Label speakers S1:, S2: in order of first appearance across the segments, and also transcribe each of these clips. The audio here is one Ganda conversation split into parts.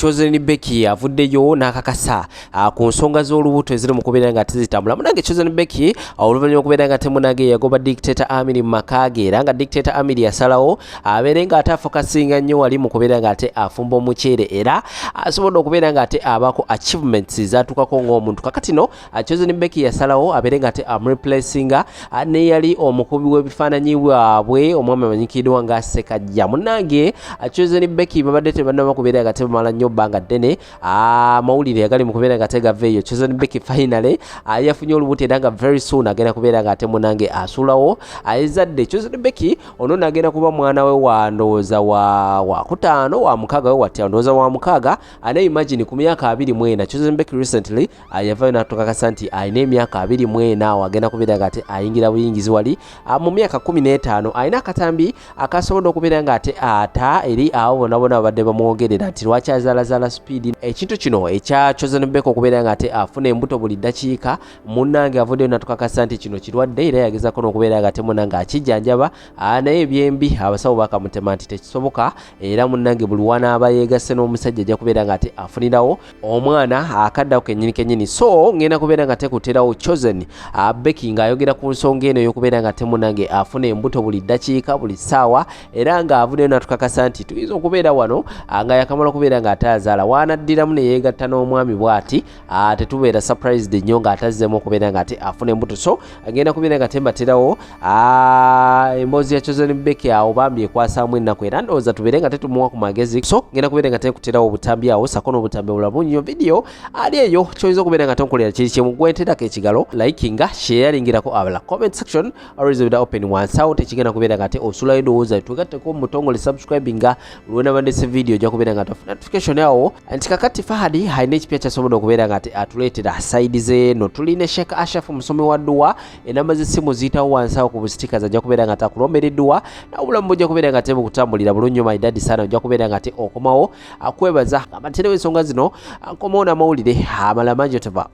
S1: Chosen Becky avuddeyo n'akakasa ku nsonga z'olubuto eziri mu kubeera nga tezitambula. Munange Chosen Becky oluvannyuma okubeera nga temunange yagoba Dictator Amiri mu maka ge, era nga Dictator Amiri yasalawo abeere nga ate afokasinga nnyo wali mu kubeera nga ate afumba omuceere, era asobodde okubeera nga ate abaako achievements zatuukako ng'omuntu. Kakati no Chosen Becky yasalawo abeere nga ate amureplacinga neyali omukubi w'ebifaananyi bwabwe, omwami amanyikiddwa nga Sekajja. Munnange Chosen Becky babadde tebannaba kubeera nga tebamala nnyo bbanga ddene, amawulire agali mu kubeera nga tegava eyo. Chosen Becky finally yafunye olubuto, era nga very soon agenda kubeera nga ate munange asuulawo ezadde. Chosen Becky ono nagenda kuba mwana we wa ndowooza wa wakutaano, wa mukaaga, we watya, ndowooza wa mukaaga. Ane imagine ku myaka 24. Chosen Becky recently yavayo n'atukakasa nti alina emyaka 24, awo agenda kubeera nga ate ayingira buyingizi wali mu myaka 15. Alina akatambi akasobodde okubeera nga ate ata eri abo bonna bonna babadde bamwogerera nti lwaki azaalazaala speed. Ekintu kino ekya Chosen Becky okubeera nga ate afuna embuto buli ddakiika, munnange avuddeyo n'atukakasa nti kino kirwadde, era yagezaako n'okubeera nga ate munnange akijjanjaba, naye ebyembi abasawo bakamutema nti tekisoboka. Era munnange buli wanaaba yeegasse n'omusajja ajja kubeera nga ate afunirawo omwana akaddako kennyini kennyini. So ngenda kubeera nga tekuterawo Chosen Becky ng'ayogera ku nsonga eno ey'okubeera nga temunange afuna embuto buli ddakiika, buli ssaawa, era ng'avuddeyo n'atukakasa nti tuyinza okubeera wano nga yakamala okubeera ng'ate azaala, waanaddiramu ne yeegatta n'omwami bw'ati, tetubeera surprised nnyo ng'atazzeemu okubeera ng'ate afuna embuto. So agenda kubeera nga tembaterawo emboozi ya Chosen Becky awo, bambi ekwasaamu ennaku, era ndowooza tubeere nga tetumuwa ku magezi. So ngenda kubeera nga tekuterawo obutambi awo sako n'obutambi obulala bungi nnyo. Video ali eyo, kyoyinza okubeera nga tonkolera kiri kimu, gwenterako ekigalo, likinga, sharingirako abalala. Comment section always be open wansi awo, tekigenda kubeera nga ate osulayo endowooza. Twegatteko mutongole, subscribinga, lwenabandese video ojja kubeera nga tofuna notification awo. Nti kakati Fahadi alina ekipya kyasobodde okubeera nga ate atuleetera side zeeno. Tulina Sheikh Ashraf, musomi wa dduwa. Enamba z'essimu ziyitawo wansi awo ku busitikazi, ajja kubeera nga takulombera edduwa naobulamu bujja kubeera nga tebukutambulira bulungi nnyo. Maidadi sana, ojja kubeera nga ate okomawo akwebaza amaterewo ensonga zino. Nkomawo n'amawulire amalala mangi, oteva.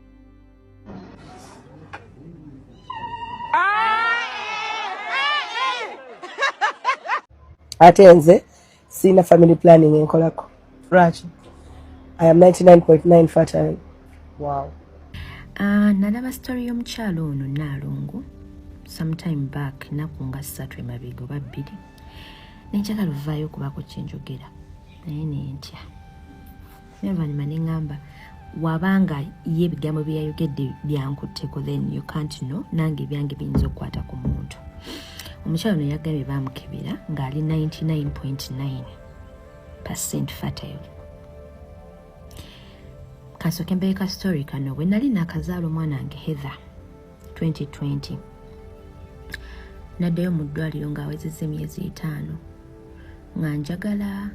S2: Ate nze siina family planning enkolako.
S3: Lwaki?
S2: I am 99.9 fertile.
S3: Wow.
S4: Nalaba story y'omukyalo ono Naalongo sometime back, nnaku nga 3 emabega oba 2, nenjagala ovaayo okubaako kyenjogera, naye nentya. Naye oluvannyuma neŋŋamba wabanga ye ebigambo bye yayogedde byankutteko, then you can't know, nange ebyange biyinza okukwata ku muntu. Omukyalo ono yagambye baamukebera ng'ali 99.9% fertile. Kasooke mbeeka story kano. Bwe nali nakazaala omwana wange Heather 2020, naddayo mu ddwaliro ng'awezezza emyezi 5, nga njagala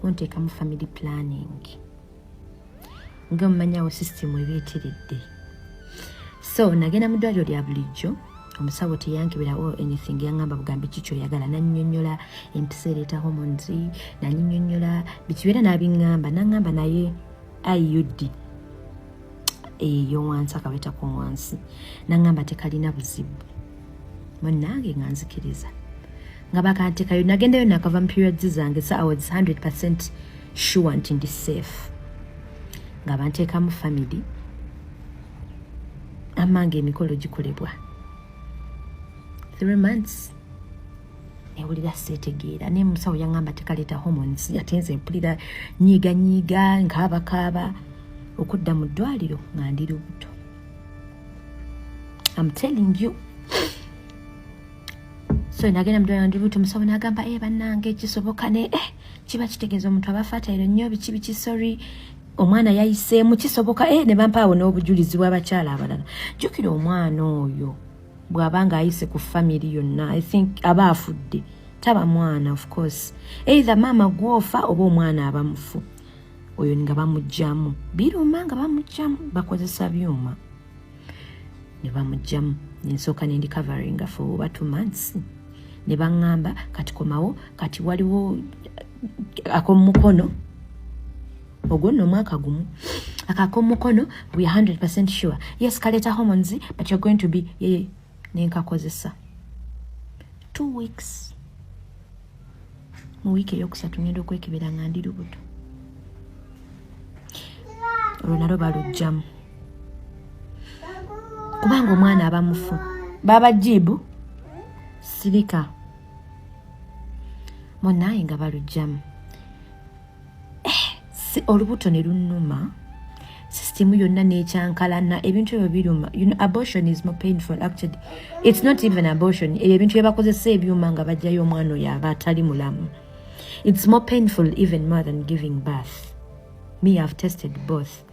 S4: kunteekamu family planning, nga mumanyawo system ebeetiridde. So nagenda mu ddwaliro lya bulijjo, omusawo teyankebera or anything, yaŋŋamba bugambi ki kyoyagala, nannyonnyola empisa ereeta hormones, nannyonnyola biki byonna n'abiŋŋamba, naŋŋamba naye IUD eyo wansi akawetako wansi, naŋŋamba tekalina buzibu. Munnange nga nzikiriza nga bakantekayo, nagendayo nakava mu periods zange, so I was 100% sure nti ndi safe. Nga banteekamu family, amanga emikolo gikolebwa 3 months, newulira seetegeera, naye musawo yaŋŋamba tekaleeta hormones, ate nze mpulira nyiiga nyiiga, nkaabakaaba. Okudda mu ddwaliro nga ndi lubuto. I'm telling you. So nagenda mu ddwaliro ndi lubuto, omusawo n'agamba, "E bannange, kisoboka ne kiba kitegeeza omuntu aba fertile nnyo, biki biki, sorry, omwana yayiseemu, kisoboka." Ne bampaawo n'obujulizi bw'abakyala abalala. Jjukira omwana oyo bw'aba ng'ayise ku family yonna, I think aba afudde, taba mwana. Of course, either maama gwofa oba omwana aba mufu. Oyo nga bamuggyamu, biruma nga bamuggyamu, bakozesa byuma ne bamuggyamu. Nensooka nendi coveringa for oba 2 months, ne baŋŋamba kati komawo, kati waliwo ak'omukono. Ogwo nno omwaka gumu ako ak'omukono, we are 100% sure, yes, kaleeta hormones, but you're going to be ye. Nenkakozesa 2 weeks, mu wiiki eyokusatu ngenda okwekebera nga ndi lubuto. Olwo nalwo balugjamu kubanga omwana aba mufu. Baba jibu sirika munaye nga balugjamu. Olubuto ne lunnuma, sisitimu yonna nekyankalana. Ebintu ebyo biruma. Abortion is more painful. Actually, it's not even abortion. Ebyo ebintu byebakozesa ebyuma nga bajjayo omwana oyo aba atali mulamu, it's more painful, even more than giving birth. Me, I've tested both.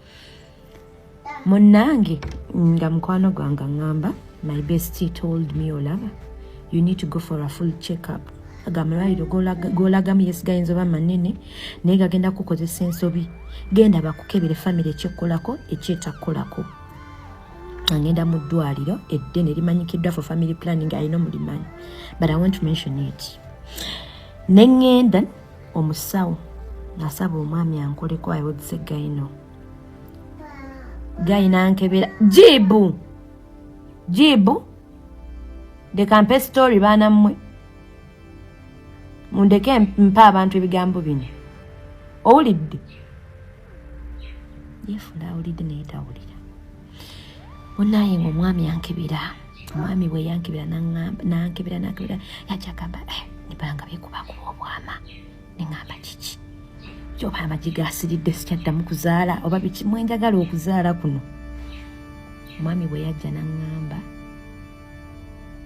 S4: Munnange nga mukwano gwange aŋŋamba, my bestie told me, "Olaba, you need to go for a full check-up. Aga amalwaliro g'olagamu, yes, gayinza oba manene, naye gagenda kukozesa ensobi. Genda bakukebere famire ekyekkolako ekyetakolako." Agenda mu ddwaliro eddene limanyikiddwa for family planning, alina omulimanyi, but I want to mention it. Ne ŋŋenda, omusawo nasaba omwami ankoleko. I would say gyno gyno ankebera. Jibu jibu, leka mpe story. Baana mmwe, mundeke mpa abantu ebigambo bino. Owulidde? Yefuula awulidde naye tawulira. Munaye nga omwami ankebera, omwami bwe yankebera, nankebera, nankebera, yajja agamba, eh, nibanga byekubakuba obwama. Neŋŋamba, "Kiki oba amagi gasiridde, sikyaddamu kuzaala oba biki?" Mwenjagala okuzaala kuno. Omwami bwe yajja naŋŋamba,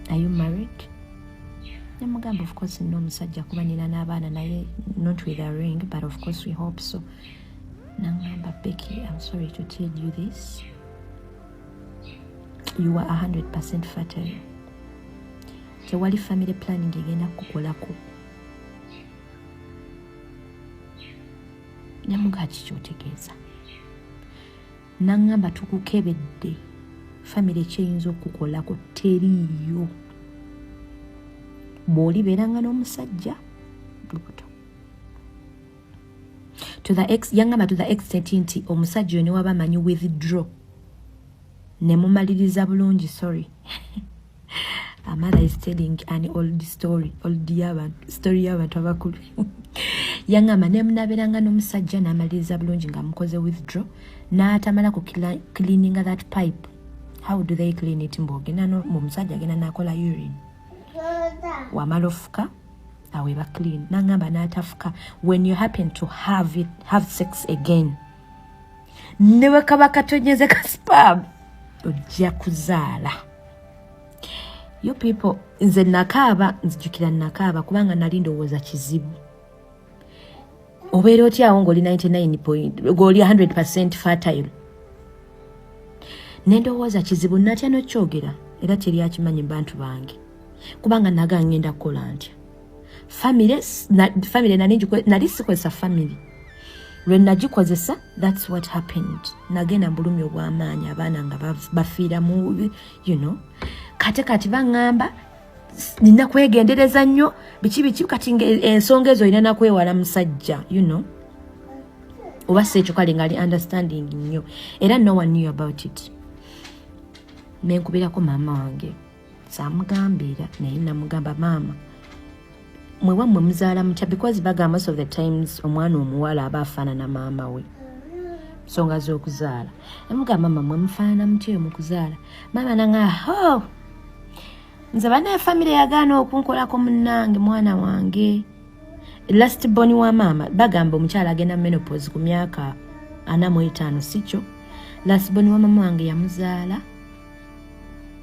S4: "Are you married?" Nemugamba, "Of course, nina omusajja kuba nina n'abaana naye, not with a ring, but of course we hope so." Naŋŋamba, "Becky, I'm sorry to tell you this, you are 100% fertile. Tewali family planning egenda kukukolako." Nemugaa, "Kikyotegeeza?" Naŋŋamba, "Tukukebedde, famire ekyeyinza okukukolako teriiyo. Bw'olibeeranga n'omusajja, lubuto." To the ex, yaŋŋamba to the extent nti omusajja oyo newaba amanyi withdraw ne mumaliriza bulungi. Sorry, Amara is telling an old story, old y'abantu, story y'abantu abakulu. Yaŋŋamba ne munabeeranga n'omusajja n'amaliriza bulungi nga mukoze withdraw, n'atamala ku cleaninga that pipe. How do they clean it? Mbu ogenda, omusajja agenda n'akola urine, wamala ofuka, awo eba clean. Naŋŋamba n'atafuka, when you happen to have it, have sex again, ne bwe kaba katonyeze ka sperm, ojja kuzaala. You people, nze nakaaba, nzijukira nakaaba kubanga nali ndowooza kizibu. Obeera otyawo ng'oli 99 point, ng'oli 100% fertile? Nendowooza kizibu, natya nokyogera, era teri akimanyi bantu bange, kubanga naga ngenda kukola ntya famire? Famire nali sikozesa family. Lwe nagikozesa, that's what happened. Nagenda mu bulumi obw'amaanyi, abaana nga bafiiramu. Kate kati baŋŋamba nina kwegendereza nnyo, biki biki. Kati ensonga ezo olina nakwewala musajja, oba si ekyo kale ngaali understanding nnyo, era no one knew about it. Nenkubirako maama wange, saamugambira, naye namugamba, "Maama, mwe wammwe muzaala mutya?" Because bagamba most of the times omwana omuwala aba afaanana maama we, nsonga z'okuzaala. Namugamba, "Maama, mwe mufaanana mutya eyo mu kuzaala?" Maama nanga, "Oh, nze banaye famire yagaana okunkolako. Munnange, mwana wange last born wa maama, bagamba omukyala agenda menopause ku myaka 45, si kyo? Last born wa maama wange yamuzaala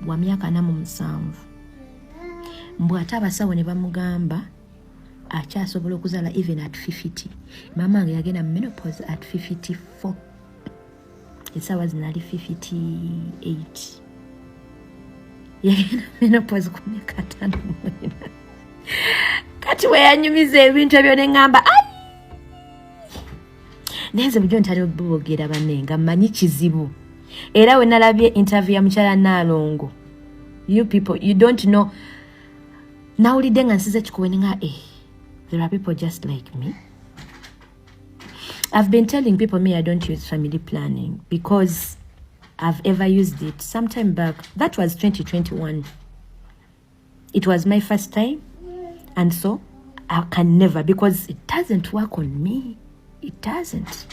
S4: wa myaka 47. Mbw ate abasawo ne bamugamba akyasobola okuzaala even at 50. Maama wange yagenda mu menopause at 54, essaawa zino ali 58. Yagenda menopause ku myaka 54. Kati weyanyumiza ebintu ebyo neŋŋamba, ai, naye nze bulijjo ntali bwogera banne nga mmanyi kizibu. Era we nalabye interview ya mukyala Naalongo, you people, you don't know, nawulidde nga nsize kikuwe ninga, eh, there are people just like me. I've been telling people, me, I don't use family planning because I've ever used it some time back. That was 2021. It was my first time, and so I can never, because it doesn't work on me. It doesn't.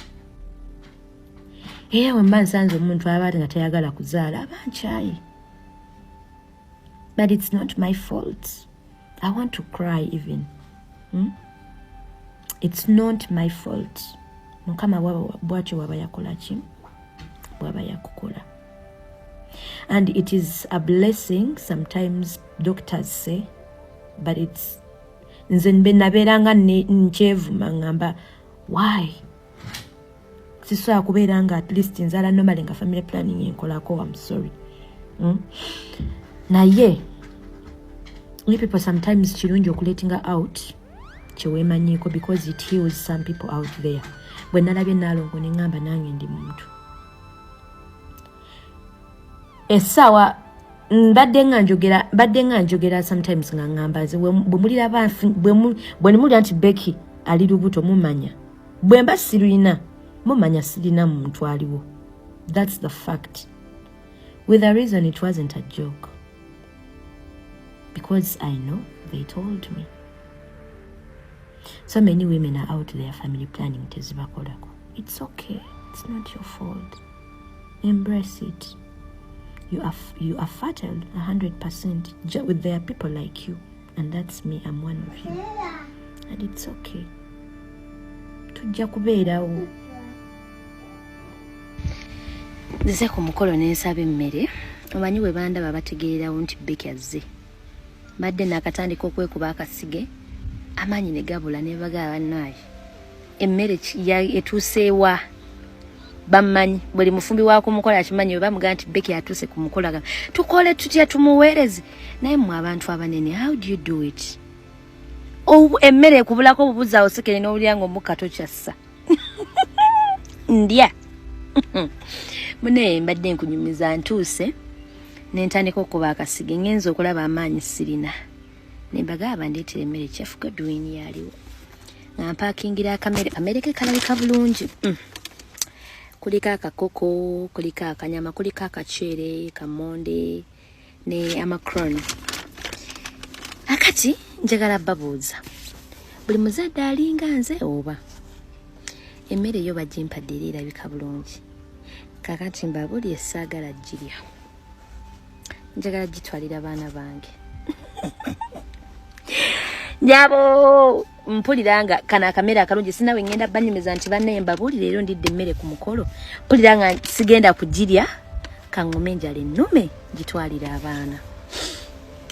S4: Era bwe mba nsanze omuntu aba nga tayagala kuzaala aba nkyaye. But it's not my fault. I want to cry even. It's not my fault. Mukama bwatyo waba yakola ki? Bwaba yakukola. And it is a blessing, sometimes doctors say, but it's nze mbe nabeeranga nkyevuma ngamba why sisobola kubeera nga at least nzaala normally nga family planning enkolako. I'm sorry. Naye you people, sometimes kirungi okulettinga out kyeweemanyiiko because it heals some people out there. Bwe nalabye Naalongo ne ŋŋamba nange ndi muntu. Essaawa mbadde nga njogera sometimes nga ŋŋamba nze bwe muliraba bwe nimulira nti Becky ali lubuto, mumanya bwe mba sirulina, mumanya sirina muntu aliwo. That's the fact. With a reason, it wasn't a joke, because I know they told me so many women are out there, family planning tezibakolako. It's okay, it's not your fault. Embrace it. You are fertile 100% with there are people like you, and that's me. I'm one of you and it's okay. Tujja kubeerawo. Nzize ku mukolo n'ensaba emmere. Omanyi bwe bandaba bategeererawo nti Becky azze. Mbadde naakatandika okwekuba akasige, amaanyi ne gabula, ne bagaba bannaaye emmere etuuseewa. Bammanyi, buli mufumbi wa ku mukolo akimanyi, bwe bamugaa nti Becky atuuse ku mukolo agamba tukole tutya tumuweereze. Naye mmwe abantu abanene, how do you do it? Emmere ekubulako obubuzi awo sekere n'owulira nga omukka tokyassa ndya. Munaye mbadde nkunyumiza, ntuuse nentandika okuba akasige, ngenza okulaba amaanyi sirina, nembagamba bandeetera emmere. Chef Godwin yaliwo nga mpakingira akamere. Kamere ke kalabika bulungi. Kuliko akakoko, kuliko akanyama, kuliko akaceere, kamonde ne amacron. Akati njagala babuuza, buli muzadde alinga nze oba emmere yo bagimpadde era erabika bulungi? Kakati mbabuulire, saagala girya, njagala gitwalira baana bange. Nyabo, mpulira nga kano akamere akalungi sinawe ngenda banyumiza nti bannaye mbabuulire, leero ndidde emmere ku mukolo, mpulira nga sigenda kugirya, kaŋŋume enjala ennume gitwalira abaana.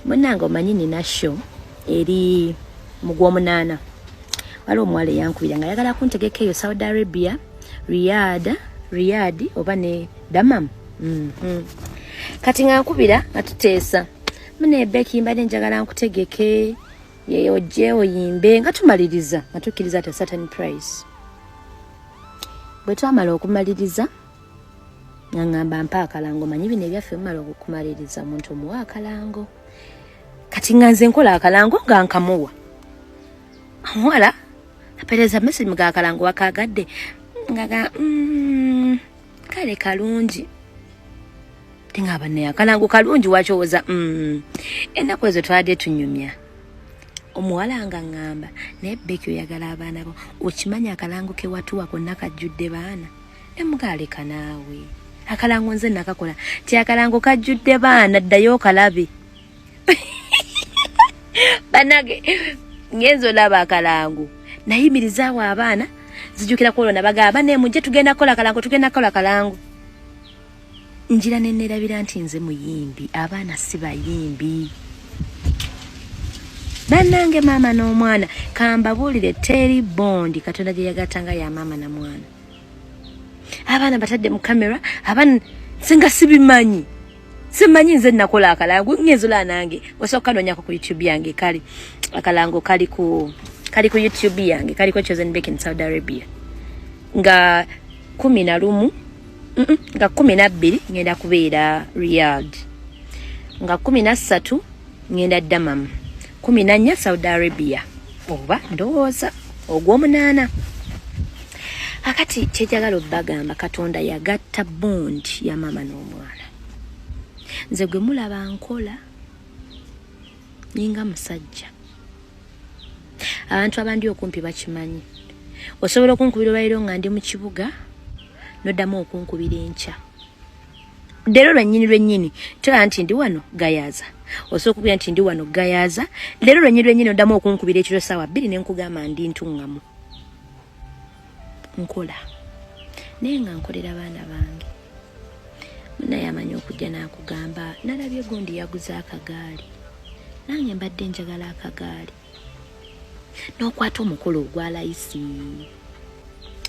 S4: Munnange, omanyi nina show eri mu gw'omunaana. Waliwo omuwala eyankubira nga ayagala kuntegeka eyo Saudi Arabia, Riyadh oba ne Damam. Kati nga nkubira nga tuteesa, mune Becky, mbadde njagala nkutegeke ye ojje oyimbe, nga tumaliriza nga tukkiriza at a certain price. Bwe twamala okumaliriza nga ŋŋamba mpa akalango. Manyi bino ebyaffe, mumala okumaliriza omuntu omuwa akalango. Kati nga nze nkola akalango nga nkamuwa, omuwala apereza message mga akalango wakagadde, nga kale kalungi tinga banne akalango kalungi wakyowoza. Ennaku ezo twadde tunyumya, omuwala nga ŋŋamba naye Becky oyagala abaana bo, okimanyi akalango ke watuwa konna kajjudde baana? Nemugaleka naawe, akalango nze nakakola ti akalango kajjudde baana, ddayo okalabe. Banange, ngenza olaba akalango nayimirizaawo abaana, nzijukira kwolwo nabagamba bane mujje tugenda kukola akalango, tugenda kukola akalango. Njira nenerabira nti nze muyimbi, abaana si bayimbi. Bannange, maama n'omwana, kambabuulire, teri bond Katonda gye yagattanga ya maama na mwana. Abaana batadde mu kamera, abaana nze nga sibimanyi, simanyi nze nakola akalango. Ngenzola nange osobola kanoonyako ku YouTube yange, kali akalango kali ku YouTube yange, kaliko Chosen Becky in Saudi Arabia nga 11, nga 12 ngenda kubeera Riyadh, nga 13 ngenda Damam, 14 Saudi Arabia, oba ndowooza ogw'omunaana. Akati kyejagala obbagamba, Katonda yagatta bond ya maama n'omwana. Nze gwe mulaba nkola ninga musajja, abantu abandi okumpi bakimanyi. Osobola okunkubira olwaliro nga ndi mu kibuga. Noddamu okunkubira enkya leero lwennyini lwennyini, tola nti ndi wano Gayaza, osobola okubira nti ndi wano Gayaza leero lwennyini lwennyini, oddamu okunkubira ekiro saawa 2 ne nkugamba ndi ntuŋŋamu nkola, naye nga nkolera baana bange. Munaye amanyi okujja n'akugamba, "Nalabye gundi yaguze akagaali, nange mbadde njagala akagaali," n'okwata omukolo ogwa layisi,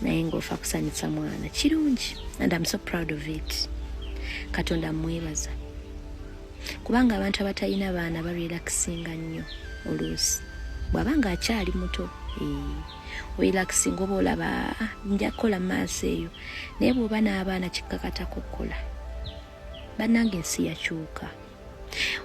S4: naye ng'ofa kusanyusa mwana. Kirungi and I'm so proud of it. Katonda mwebaza, kubanga abantu abatalina baana barelaxinga nnyo. Oluusi bw'aba nga akyali muto, orelaxinga, oba olaba, "Ah, nja kukola maaso eyo," naye bw'oba n'abaana kikkakatako kukola. Bannange, ensi yakyuka.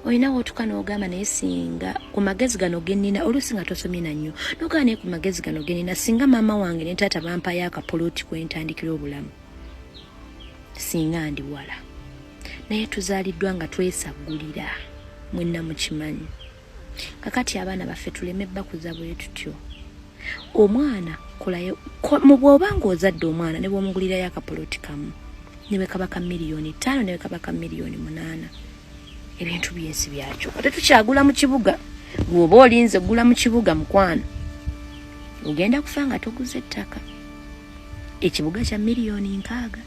S4: Olina wootuka n'ogamba, "Naye singa ku magezi gano gennina," oluusi nga tosomye nannyo, n'ogamba, "Naye ku magezi gano gennina, singa maama wange ne taata bampayo akapoloti kwentandikira obulamu, singa ndi wala." Naye tuzaaliddwa nga twesaggulira, mwenna mukimanyi. Kakati abaana baffe tuleme bakuza bwe tutyo. Omwana kolayo mu bw'oba ng'ozadde omwana, ne bw'omugulirayo akapoloti kamu, ne bwe kaba ka miliyoni 5, ne bwe kaba ka miliyoni 8. Ebintu byensi byakyuka, tetukyagula mu kibuga. Bw'oba olinze gula mu kibuga, mukwano, ogenda kufa nga toguze ettaka. Ekibuga kya miliyoni 60,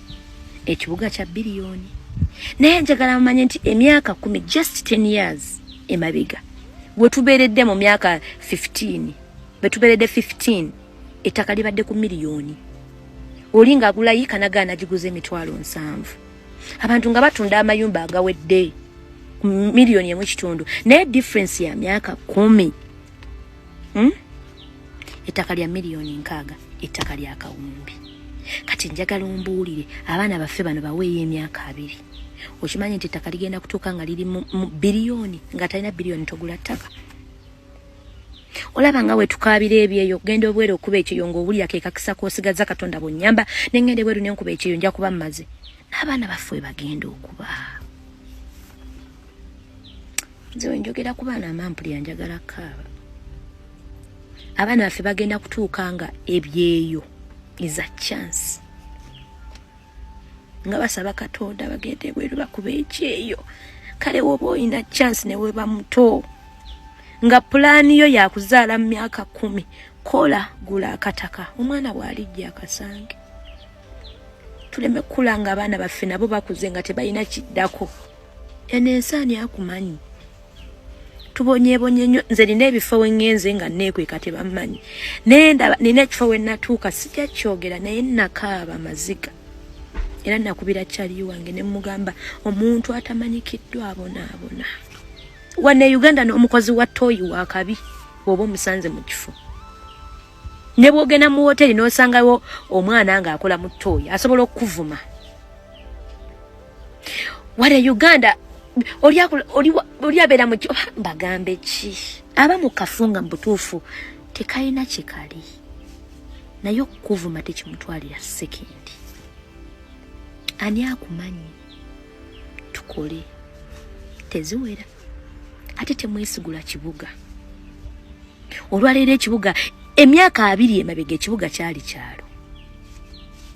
S4: ekibuga kya biliyoni. Naye njagala mumanye nti emyaka 10, just 10 years emabega, wetubeeredde mu myaka 15, betubeeredde 15, ettaka libadde ku miliyoni. Oli ng'agula yiika nagaana giguza 70,000. Abantu nga batunda amayumba agawedde ku miliyoni 1.5, naye difference ya myaka 10, Ettaka lya miliyoni 60, ettaka lya kawumbi. Kati njagala ombuulire, abaana baffe bano baweeyo emyaka 20, okimanyi nti ettaka ligenda kutuuka nga liri mu biliyoni, nga talina biliyoni togula ttaka. Olaba nga wetukaabira ebyeyo, ogenda obweru okuba ekyeyo ng'owulira ke kakisa k'osigaza. Katonda bwonnyamba nengenda ebweru nenkuba ekyeyo, nja kuba mmaze n'abaana baffe we bagenda okuba. Nze wenjogera ku baana amampulira njagala kaaba. Abaana baffe bagenda kutuuka nga ebyeyo is a chance, nga basaba Katonda bagenda ebweru bakuba ekyeyo. Kale woba olina chance neweba muto, nga pulaani yo yakuzaala mu myaka 10, kola, gula akataka, omwana bw'alijja akasange. Tuleme kukula nga abaana baffe nabo bakuze nga tebalina kiddako. Eno ensaani akumanyi, tubonyebonye nnyo. Nze nina ebifo we ŋŋenze nga neekweka tebammanyi, naye ndaba nina ekifo we natuuka, sijja kyogera, naye nakaaba amaziga era nakubira kyali wange ne mugamba, omuntu atamanyikiddwa abonaabona. Wane Uganda n'omukozi wa toyi wakabi bw'oba omusanze mu kifo, ne bw'ogenda mu woteri n'osangawo omwana ng'akola mu toyi, asobola okukuvuma. Wane Uganda oli abeera mu oba mbagambe ki, aba mu kafunga mu butuufu tekalina kye kali, naye okukuvuma tekimutwalira sekendi. Ani akumanyi? Tukole, teziwera. Ate temwesigula kibuga. Olwaleero ekibuga, emyaka 20 emabega ekibuga kyali kyalo,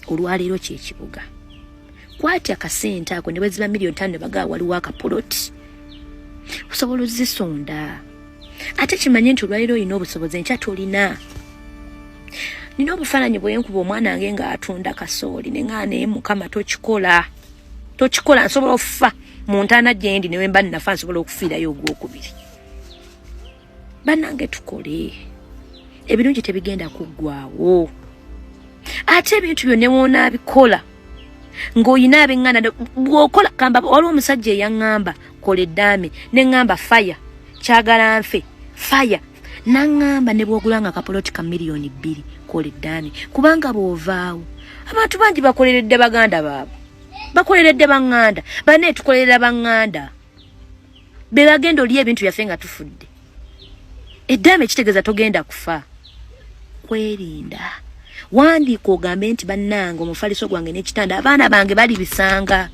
S4: olwaleero kyekibuga. Kwatya akasente ako, ne bweziba miliyoni 5, ne bagaa waliwo akapoloti, osobola ozisonda. Ate kimanye nti olwaleero olina obusobozi, enkya tolina. Nina obufaananyi bwenkuba omwana wange ng'atunda kasooli, neŋaa, naye Mukama, tokikola, tokikola, nsobola okufa mu ntaana gyendi, newe mba nnafa nsobola okufiirayo ogwokubiri. Bannange, tukole ebirungi, tebigenda kuggwawo. Ate ebintu byonna wonaabikola ng'olina ab'eŋŋanda bw'okola kamba, waliwo omusajja eyaŋŋamba, "Kola eddaame," neŋŋamba, "Faya, kyagala nfe faya." Naŋŋamba, "Ne bw'ogula nga kapoloti ka miliyoni 2, kola eddaame, kubanga bw'ovaawo abantu bangi bakoleredde baganda baabwe, bakoleredde baŋŋanda bane." Tukolerera baŋŋanda be bagenda oli ebintu byaffe nga tufudde. Eddaame kitegeeza togenda kufa. Kwerinda, wandiika ogambe nti, "Bannange, omufaliso gwange n'ekitanda abaana bange bali bisanga."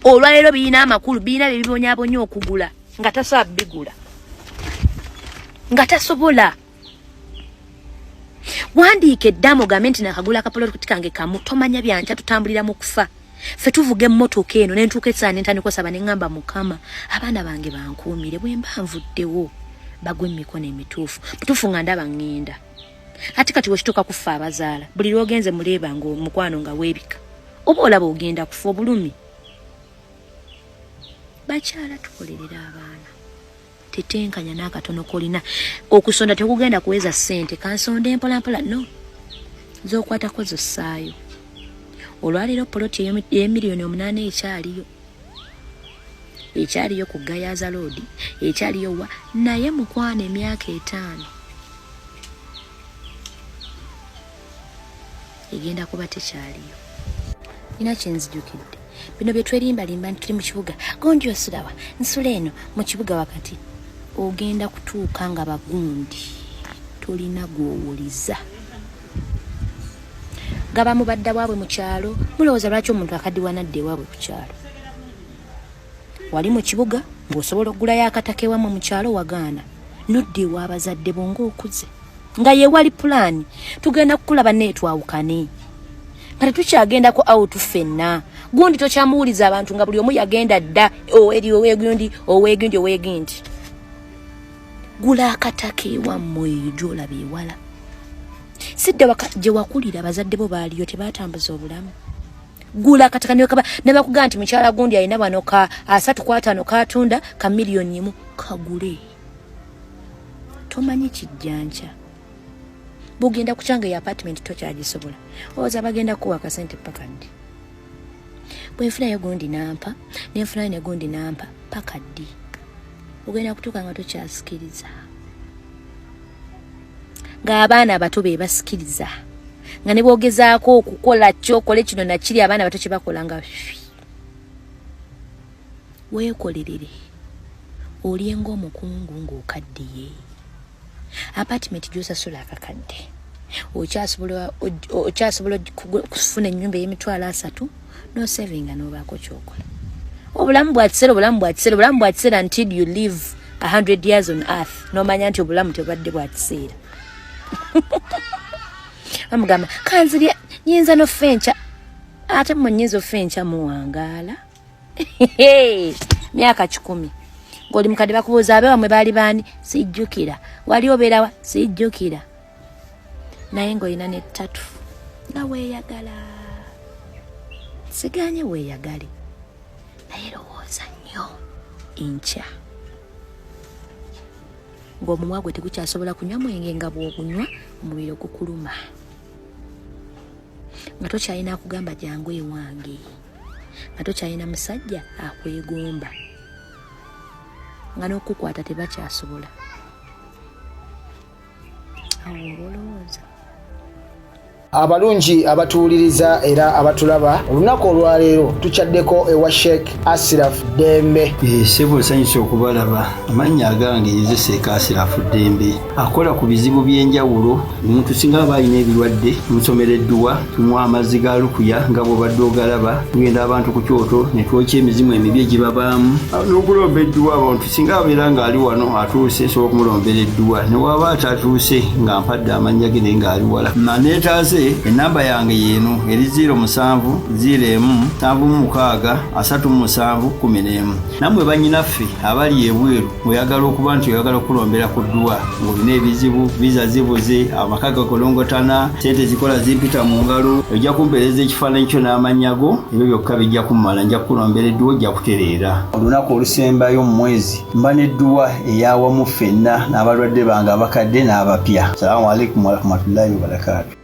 S4: Olwaleero birina amakulu, birina bye bibonyabonya okugula nga tasobola bigula, nga tasobola. Wandiika eddamu ogambe nti nakagula akapoloti kange kamu, tomanya byankya, tutambulira mu kufa. Ffe tuvuga emmotoka eno nentuuka ekisaana nentandika osaba neŋŋamba, Mukama, abaana bange bankuumire, bwe mba nvuddewo bagwe emikono emituufu mutuufu nga ndaba ŋŋenda. Ate kati wekituuka kufa abazaala, buli lwogenze muleeba nga omukwano nga weebika, oba olaba ogenda kufa obulumi. Bakyala, tukolerera abaana, tetenkanya n'akatono kolina. Okusonda tekugenda kuweza ssente, kansonde empolampola, no zokwatako zossaayo. Olwaleero poloti ey'emiliyoni 8 ekyaliyo, ekyaliyo ku Gayaza Road, ekyaliyo wa, naye mukwano emyaka 5 egenda kuba tekyaliyo. Nina kyenzijukidde, bino bye twerimbalimba nti tuli mu kibuga gundi, osulawa nsula eno mu kibuga wakati, ogenda kutuuka nga bagundi tolina gwowuliza gaba mubadda bwabwe mu kyalo. Mulowooza lwaki omuntu akaddiwa nadda ewaabwe ku kyalo? Wali mu kibuga ng'osobola okugulayo akataka ewammwe mu kyalo, wagaana nodda ew'abazadde bo ng'okuze, nga yewali pulaani tugenda kukulaba neetwawukane nga tetukyagendako out ffenna, gundi tokyamuwuliza, abantu nga buli omu yagenda dda oweri owegundi owegundi owegundi. Gula akataka ewammwe eyo gyolaba ewala, sidda gye wakulira, abazadde bo baaliyo tebatambuza obulamu. Gula akataka ne bakugamba nti mukyala gundi alina wano ka 35 katunda ka miliyoni 1, kagule. Tomanyi kijjanca bugenda kukyanga eyo apartment tokyagisobola. Oza bagenda kuwa akasente paka ddi? Bwenfunayo gundi nampa, nenfunayo ne gundi nampa, paka ddi? Ogenda kutuuka nga tokyasikiriza, ng'abaana abato be basikiriza, nga ne bwogezaako okukola kyokole kino nakiri, abaana bato kyebakola nga weekolerere, olye ng'omukungu ng'okaddiye. Apartment gy'osasula akakadde, okyasobola okufuna ennyumba ey'emitwalo 30 n'osavinga n'obaako kyokola. Obulamu bwa kiseera, obulamu bwa kiseera, obulamu bwa kiseera until you live 100 years on earth, n'omanya nti obulamu tebubadde bwa kiseera. Bamugamba kanzirya nyinza nofa enkya, ate mmwe nyinza ofa enkya, muwangaala myaka 100 ng'oli mukadde, bakubuuza abe wamwe baali baani, sijjukira, wali obeerawa, sijjukira, naye ng'olina nettatu nga weeyagala. Siganye weeyagale, naye lowooza nnyo enkya ng'omumwa gwe tegukyasobola kunywa mwenge nga bw'ogunywa omubiri ogukuluma, nga tokyalina akugamba jangu ewange, nga tokyalina musajja akwegomba, nga n'okukwata tebakyasobola. Awo oba olowooza.
S3: Abalungi abatuwuliriza era abatulaba, olunaku olwaleero tukyaddeko ewa Sheikh Asiraf Ddembe.
S5: Ssebo, nsanyusa okubalaba. Amannya agange nze Sheikh Asirafu Ddembe, akola ku bizibu by'enjawulo. Omuntu singa aba alina ebirwadde, tumusomera edduwa, tumuwa amazzi ga lukuya nga bw'obadde ogalaba. Tugenda abantu ku kyoto ne twokya emizimu emibi egibabaamu n'okulomba edduwa. Abantu singa abeera ng'ali wano atuuse, nsobola okumulombera edduwa, ne waba atatuuse nga mpadde amannya ge naye ng'ali wala naneetaase. Enamba yange yeeno eri 07 01 76 37 11. Nammwe bannyinaffe abali ebweru, ng'oyagala okuba nti oyagala okulombera ku dduwa, ng'olina ebizibu, visa zibuze, amaka gakolongotana, sente zikola zimpita mu ngalo, ojja kumpeereza ekifaananyi kyo n'amannya go, ebyo byokka bijja kummala, nja kukulombera edduwa, ojja kutereera. Olunaku olusembayo mu mwezi mba n'edduwa eyawamu ffenna n'abalwadde bange abakadde n'abapya. Salaamu alaikum warahmatullahi wabarakaatu.